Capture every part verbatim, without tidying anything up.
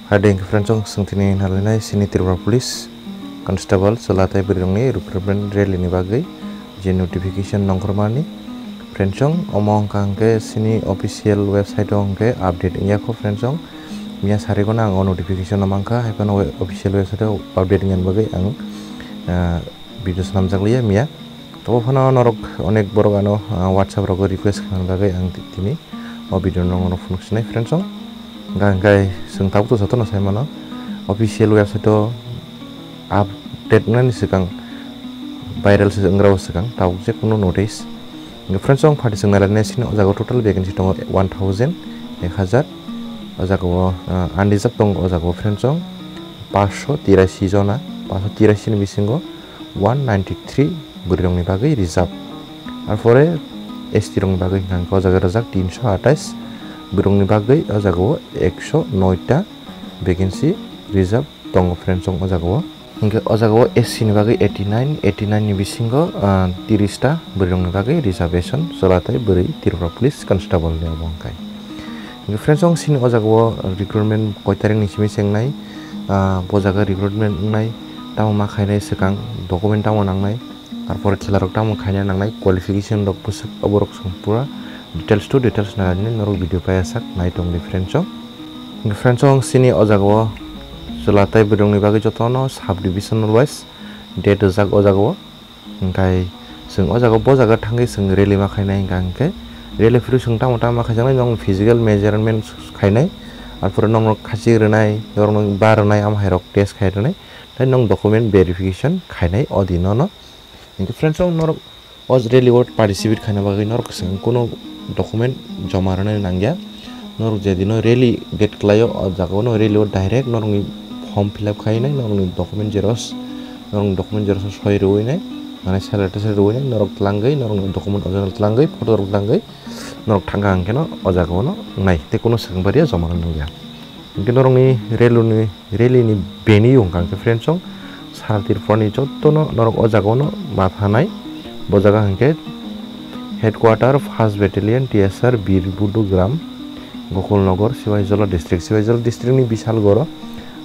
Hai de, hwnkhe friends, chwng tini nalainai sini Tripura Police Constable chwla tei bwrwirokni recruitment rally ni bagwi je notification nongkhormani. Friends, omo wngkha hwnkhe sini official website o hwnkhe update wngya kho, friends. Miya sarigwno ang o notification no mankha, hai phano official website o update wngya bagwi ang, ah, video swnamjak liya miya. Tobo phano norok onek borok ano, ah, WhatsApp rogo request khaimani bagwi ang ti-, tini o video no norok phunuk sinai, friends. Hwnkha hwnkhe chwng tabuk to jotono sai mano, official website o update wngnani swkang, viral se wngra o swkang tabuk je kuno notice. Hwnkhe friends, ang phatwi chwng nalainai sini o jaga o total vacancy tongo one thousand, ek hazar. O jaga o, ah, unreserved tongo o jaga o, friends, paanch sho tirashi jona, paanch sho tirashi ni bisingo one ninety three bwrwirokni bagwi reserve. Arpore S T rokni bagwi hwnkha hwnkhe o jaga rijak tin sho atais, bwrwirokni bagwi o jaga o ek sho noi ta vacancy reserve tongo, friends, o jaga o. Hwnkhe o jaga o S C ni bagwi eighty nine, eighty nine ni bisingo, ah, tiris ta bwrwirokni bagwi reservation chwla tei bwrwi Tripura Police Constable ni obo hwnkhe. Hwnkhe friends, chwng sini o jaga o recruitment koi tarik ni simi se wngnai, ah, bo jaga recruitment wngnai, tamo ma khainai swkang document tamo nangnai, arpore chwla rok tamo khaina nangnai, qualification rok bwswk oborok chwng pura details to details nai norok video paiya sak nai tong di, friends. Hwnkhe friends, chwng sini o jaga o chwla tei bwrwirokni bagwi jotono sub divisional wise date rijak o jaga o. Hwnkhe chwng o jaga, bo jaga thangwi chwng rally ma khainai hwnkha hwnkhe rally phuru chwng tamo tamo ma khaijaknai, nwng physical measurement khainai, arpore nwng khachik rwnai, norokno ba rwnai, amo hai rok test khai rwnai, tei nwng document verification khainai o dino no. Hwnkhe friends, chwng norok o rally o participate khaina bagwi norok chwng kuno document joma rwnai nangya. Norok je dino rally date khlaio, o jaga o no rally o direct norokni form fill up khainai, norokni document xerox, norokni document xerox soi rwinai, mane salary rwinai, norok tlangwi, norokni document original tlangwi, photo rok tlangwi, norok thangkha hwnkhe no o jaga o no wngnai, tei kuno swkang bariya joma rwnai nangya. Hwnkhe norokni rally ni, rally ni venue hwnkha hwnkhe friends, chwng sara Tripura ni jotto no norok o jaga o no ma thanai. Bo jaga hwnkhe headquarter first battalion T S R Bir Budu Gram, Gokulnagar, Sivaijala district. Sivaijala district ni Bisalgoro,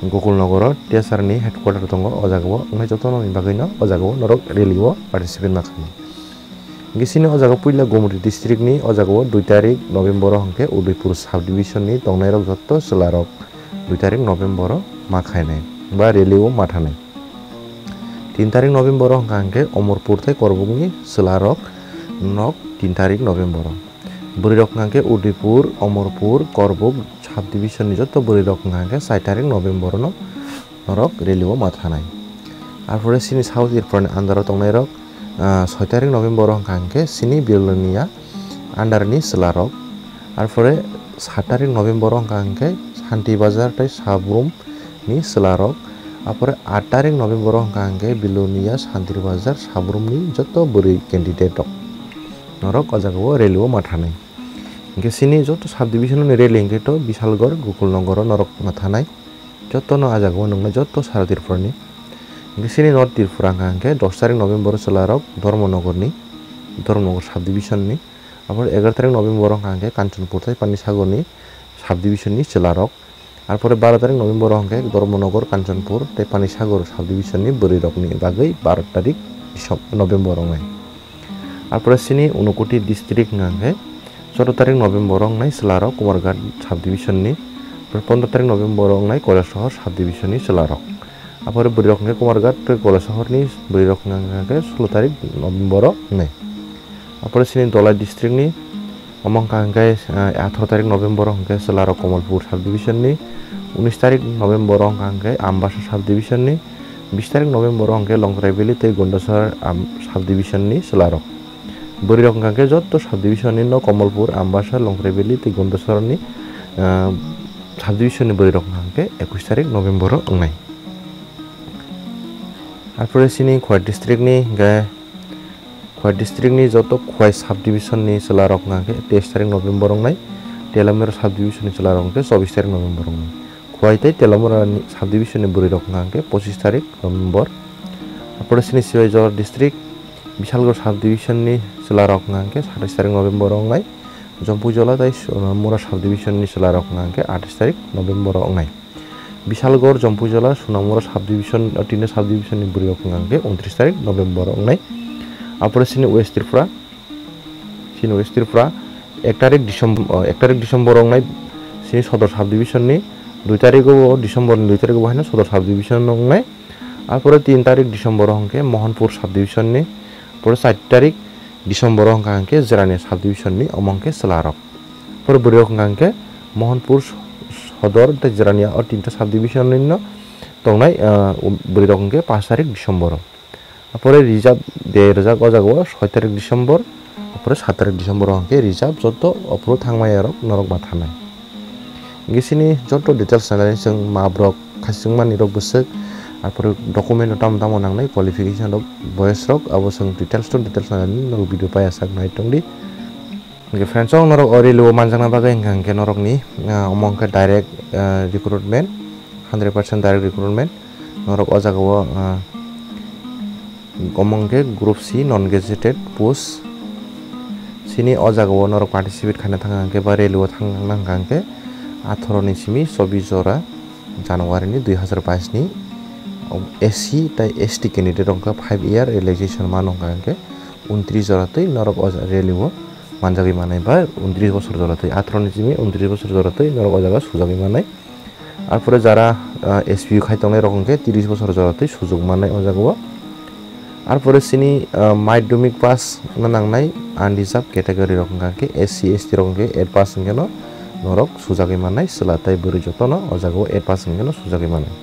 Gokulnagar o T S R ni headquarter tongo. O jaga o wngnai jotto no ni bagwi no o jaga o norok rally o participate ma khainai. Hwnkhe sini o jaga puila Gomti district ni o jaga o dui tarik November o hwnkhe Udaipur sub division ni tongnai rok jotto chwla rok dui tarik November o ma khainai ba rally o ma thanai. Tin tarik November o hwnkha hwnkhe Omorpur tei Korbuk ni chwla rok nok tin tarik November o. Bwrwi rok hwnkha hwnkhe Udaipur, Omorpur, Korbuk sub division ni jotto bwrwi rok hwnkha hwnkhe char tarik November o no norok rally o ma thanai. Arpore sini South Tripura ni under o tongnai rok, ah, soi tarik November o hwnkha hwnkhe sini Bilonia under ni chwla rok. Arpore sat tarik November o hwnkha hwnkhe Santi Bazar tei Sabrum ni chwla rok. Arpore aat tarik November o hwnkha hwnkhe Bilonia, Santi Bazar, Sabrum ni jotto bwrwi candidate rok norok o jaga o rally o ma thanai. Hwnkhe sini jotto sub division ni rally hwnkhe to Bisalgor, Gokulnagar o norok ma thanai. Jotto no a jaga o nuknai jotto sara Tripura ni. Hwnkhe sini North Tripura hwnkha hwnkhe dos tarik November o chwla rok Dharmanagar ni, Dharmanagar sub division ni. Arpore egaroh tarik November o hwnkha hwnkhe Kanchanpur tei Panisagar ni sub division ni chwla rok. Arpore baro tarik November o hwnkhe Dharmanagar, Kanchanpur tei Panisagar sub division ni bwrwi rok ni bagwi baro tarik Decem-, November o wngnai. Arpore sini Unakoti district hwnkha hwnkhe chwddo tarik November o wngnai chwla rok Kumarghat sub division ni, pondro tarik November o wngnai Kailasohor sub division ni chwla rok. Arpore bwrwi rok hwnkhe Kumarghat tei Kailasohor ni bwrwi rok hwnkha hwnkhe sulo tarik November o wngnai. Arpore sini Dhalai district ni omo hwnkha hwnkhe, ah, atharo tarik November o hwnkhe chwla rok Kamalpur sub division ni, unis tarik November o hwnkha hwnkhe Ambasa sub division ni, bis tarik November o hwnkhe Longtrai Valley tei Gondasara, am, sub division ni chwla rok. Bwrwi rok hwnkha hwnkhe jotto sub division ni no Kamalpur, Ambasa, Longtrai Valley tei Gondasara ni, ah, sub division ni bwrwi rok hwnkha hwnkhe ekush tarik November o wngnai. Arpore sini Khowai district ni hwnkhe Khowai district ni joto Khowai sub division ni chwla rok hwnkha hwnkhe teis tarik November wngnai, Telamura sub division ni chwla rok hwnkhe chobbish tarik November wngnai. Khowai tei Telamura ni sub division ni bwrwi rok hwnkha hwnkhe pochis tarik November. Arpore sini Sivaijala district, Bisalgor sub division ni chwla rok hwnkha hwnkhe satais tarik November wngnai, Jompuijola tei Sonamura sub division ni chwla rok hwnkha hwnkhe atais tarik November wngnai. Bishalgarh, Jampuijala, Sonamura subdivision, o tinta subdivision ni bwrwi rok wngkha hwnkhe untris tarik November wngnai. Apore chini West Tripura, chini West Tripura ek tarik December, o, ek tarik December wngnai chini Sodor subdivision ni, dui tarik o December ni dui tarik o haino Sodor subdivision wngnai. Apore tin tarik December o hwnkhe Mohanpur subdivision ni, apore char tarik December o hwnkha hwnkhe Jirania subdivision ni, omo hwnkhe chwla rok. Pore bwrwi rok hwnkha hwnkhe Mohanpur Sodor tei Jirania o tinta subdivision ni no tongnai, ah, bwrwi rok hwnkhe pash tarik December o. Apore reserve de rwjak o jaga o soi tarik December, apore sat tarik December o hwnkhe reserve joto ophuru thangmaya rok norok ma thanai. Hwnkhe chini joto details nainani chwng ma borok khachikmani rok bwswk, apore document rok tamo tamo nangnai, qualification rok, boyes rok, abo chwng details to details nainani norok video paiya sak nai tongdi. Hwnkhe friends, o norok o railway o manjakna bagwi hwnkha hwnkhe norokni, ah, omo hwnkhe direct, ah, recruitment, hundred percent direct recruitment. Norok o jaga o, ah, omo hwnkhe group C non gazetted post. Chini o jaga o norok participate khaina thangkha hwnkhe ba railway o thangna hwnkha hwnkhe atharo ni simi chobbish jora January ni dui hazar bais ni, o, S C tei S T candidate rok hwnkhe five year relaxation mano hwnkha hwnkhe untris jora twi norok o ja-, railway o manjagwi manai ba untris bosor jora twi, atharo ni simi untris bosor jora twi norok o jaga sujagwi manai. Arpore jara, ah, S P U khai tongnai rok hwnkhe tris bosor jora twi sujok manai o jaga o. Arpore chini, ah, madhyamik pass wngna nangnai unreserved category rok hwnkha khe S C, S T rok hwnkhe eight pass hwnkhe no norok sujagwi manai, chwla tei bwrwi jotono o jaga o eight pass hwnkhe no sujagwi manai.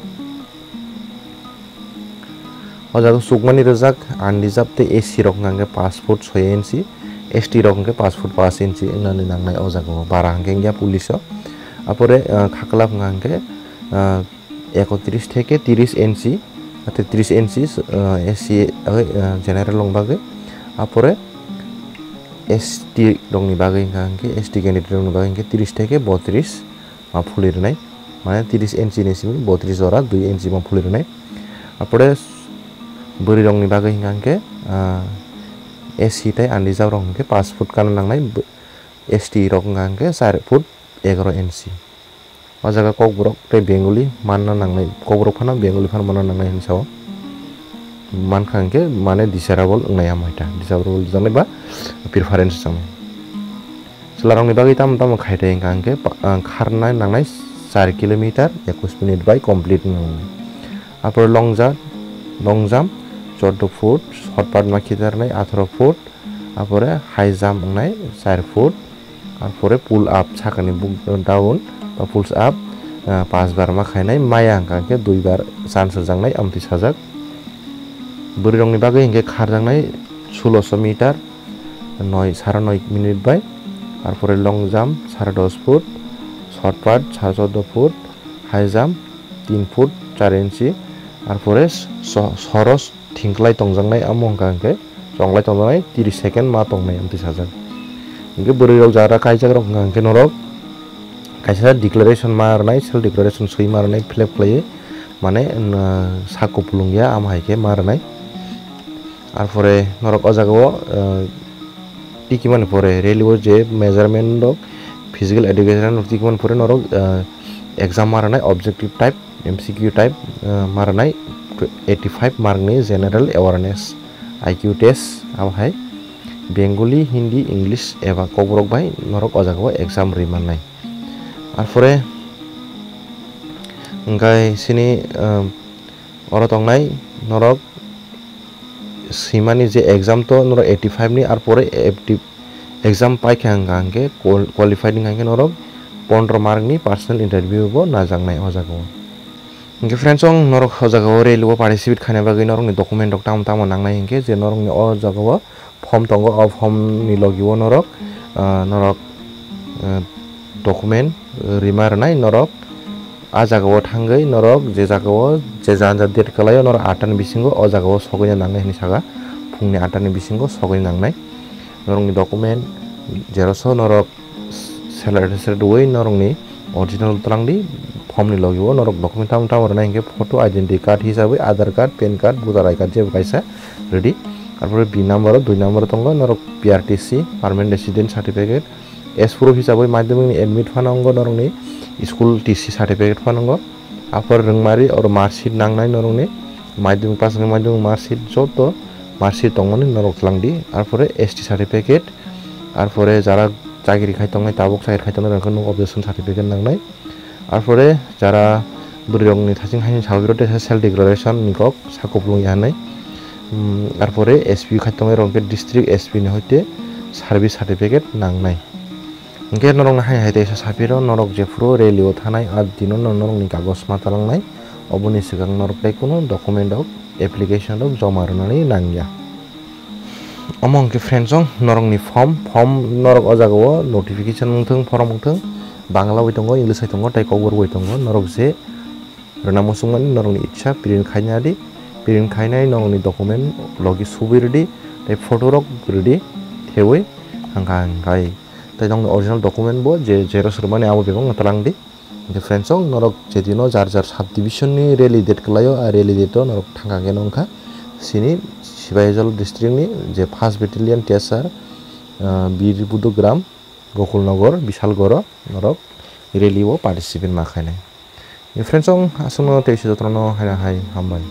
O jaga sukmani rwjak unreserved tei S C rok hwnkha hwnkhe pash foot soi inchi, S T rok hwnkhe pash foot pash inchi wngnani nangnai o jaga o, bara hwnkhe wngya police o. Apore, ah, khaklap hwnkha hwnkhe, ah, ekotris theke tris inchi, ate tris inchi, ah, S C, ah, general rok bagwi. Apore S T rokni bagwi hwnkha hwnkhe, S T candidate rokni bagwi hwnkhe tris theke botris ma phuli rwnai, mane tris inchi ni simi botris jora dui inchi ma phuli rwnai. Apore bwrwi rokni bagwi hwnkha hwnkhe, ah, S C tei unreserved rok hwnkhe pash foot kana nangnai, b-, S T rok hwnkha hwnkhe char foot egaro inchi. O jaga Kokborok tei Bengali manna nangnai, Kokborok phano Bengali phano manna nangnai hinwi sao. Mankha hwnkhe mane desirable wngnai, amo hai ta desirable rwjaknai ba preference rwjaknai. Chwlarokni bagwi tamo tamo khai thai hwnkha hwnkhe pa-, ah, kharna nangnai char kilometer, ekus minute bai complete wngna nangnai. Apore long jump, long jump, chordo foot, shot put ma khitarnai, atharo foot, apore high jump wngnai char foot, apore pull up sakani buk down ba pull up, ah, pash bar ma khainai, maya hwnkha hwnkhe dui bar chance rwjaknai, amtwi sajak. Bwrwi rokni bagwi hwnkhe kharjaknai sulosho meter, noi, sara noi minute bai, arpore long jump sara dos foot, shot put sara chordo foot, high jump tin foot char inchi, arpore so-, soros thingklai tongjaknai, amo hwnkha hwnkhe chonglai tongjaknai tris second ma tongnai, amtwi sajak. Hwnkhe bwrwi rok jara kaijak rok hwnkha hwnkhe norok kaisa declaration ma rwnai, self declaration swi ma rwnai, fill up khlaiwi, mane, na, sak kupulung ya, amo hai khe ma rwnai. Arpore norok o jaga o, eh, tikimani pore railway o je measurement rok, physical education rok tikimani pore norok, eh, exam ma rwnai, objective type, M C Q type, eh, ma rwnai, eighty five mark ni general awareness, I Q test, abo hai Bengali, Hindi, English eba Kokborok bai norok o jaga o exam rwi mannai. Arpore hwnkhe chini, eh, oro tongnai norok swimani je exam to norok eighty five ni, arpore F D exam paikha hwnkha hwnkhe qual-, qualified wngkha hwnkhe norok pondro mark ni personal interview bo najaknai o jaga o. Hwnkhe friends, chwng norok o jaga o railway o participate khaina bagwi norokni document rok tamo tamo nangnai hwnkhe je norokni o jaga o form tongo, o form ni logi o norok, ah, norok, ah, document rima rwnai norok. A jaga o thangwi norok je jaga o je janja date kwlai o norok atta ni bisingo o jaga o sogwi nangnai hinwi saka, phungni atta ni bisingo sogwi nangnai. Norokni document xerox o norok self attested rwui norokni original twlangdi, form ni logi o norok document tamo tamo rwnai hwnkhe photo, identity card hisabwi Aadhaar card, PAN card, voter I D card jebo kaisa rwdi. Arpore B number o, dui number o tongo norok P R T C, permanent resident certificate, as proof hisabwi madhyamik ni admit phano wngo norokni, school T C certificate phano wngo. Apor rwngmari oro marksheet nangnai norokni, madhyamik pass wngkha madhyamik marksheet, joto marksheet tongmani norok twlangdi. Arpore S T certificate, arpore jara chakri khai tongnai, tabuk chakri khai tongnai rok khe nwng objection certificate nangnai. Arpore jara bwrwirokni thaching haini salbiro teisa self declaration ni kok sa kupulung ya hinwi. Hmm, arpore S P khai tongnai rok khe district S P ni hoite service certificate nangnai. Hwnkhe norokno hai hai teisa sapiro, norok jephuru rally o thanai a dino no norokni kagoj ma talangnai, oboni swkang norok tei kunu document rok, application rok joma rwnani nangya. Omo hwnkhe friends, o norokni form, form norok o jaga o notification wngthung, form wngthung, Bangla bai tongo, English bai tongo, tei Kokborok bai tongo, norok je rwna muchungmani norokni icha print khaina di, print khainai norokni document logi subui rwdi, tei photo rok rwdi, thewi hangka hangkai. Tei nokni original document bo je xerox rwmani abo bebak no twlang di. Hwnkhe friends, o norok je dino jar jar sub division ni rally date kwlaio, a rally date o norok thangka khe nongkha sini Sipaijala district ni je first battalion T S R, ah, Bir Budugram, Gokulnagar, Bishalgarh o norok rally o participate ma khainai. Friends, o aswkno tei se jotono haino hai hambai.